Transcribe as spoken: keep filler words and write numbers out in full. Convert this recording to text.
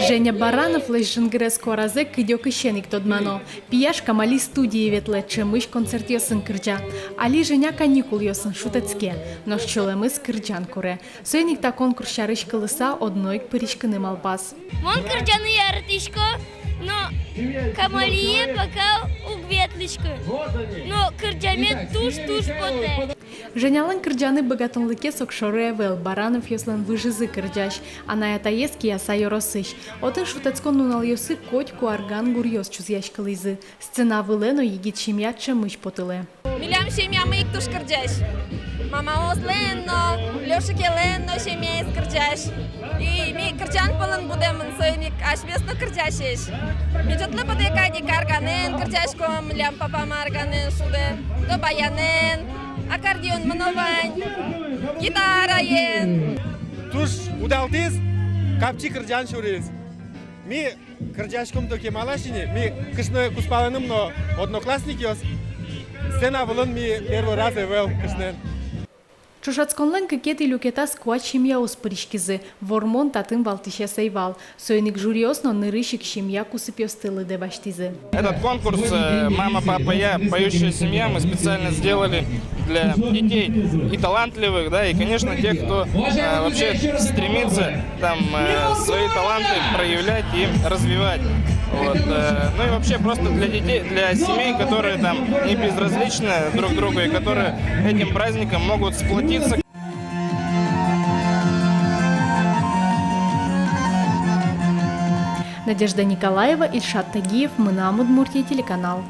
Женя Барановлэсь жингырес куаразэ кыдёкысен ик тодмано. Пияш «Камали» студие ветлэ, ӵемысь концертъёсын кырӟа. Али Женя каникулъёсын шутэтске, нош сюлэмыз кырӟан куре. Соин ик та конкурс сярысь кылыса, одно ик пыриськыны малпаз. Мон кырӟаны яратӥсько, но «Камалие» пока уг ветлӥськы. Но кырӟаме туж-туж потэ. Женялэн кырӟаны быгатонлыкез огшоры ӧвӧл, Барановъёслэн выжызы кырӟась. Анай-атаез Кияса ёросысь. Отын шутэтскон нуналъёсы котьку арган гуръёс чузъяськылӥзы. Сцена вылэ но егит семья ӵемысь потылэ. Милям семьямы ик туж кырӟась. Мамаослэн но, Лёшикелэн но семьяез кырӟась. И ми кырӟан пӧлын будэмын, соин ик асьмеос но кырӟасесь. Миӵетлы потэ кадь ик арганэн кырӟаськом, милям папам арганэн шудэ, то баянэн, аккордеон мыно вань, гитараен. Туж удалтӥз капчи кырӟан сюриз. Ми кырӟаськом то кемалась ини, ми кышно кузпалэным но одноклассникъёс. Сцена вылын ми первый раз ӧвӧл кышноен. Ӵошатсконлэн кыкетӥ люкетаз куать семьяос пыриськизы. Вормон татын валтӥсез ӧй вал. Соин ик жюриос но нырысь ик семья кусыпъёсты лыдэ басьтӥзы. Этот конкурс, э, «Мама, папа, я — поющая семья» мы специально сделали для детей и талантливых, да, и, конечно, тех, кто, э, вообще стремится там, э, свои таланты проявлять и развивать. Вот, э, ну и вообще просто для детей, для семей, которые там не безразличны друг другу и которые этим праздником могут сплотиться. Надежда Николаева, Ильшат Тагиев, «Мынам Удмуртие» телеканал.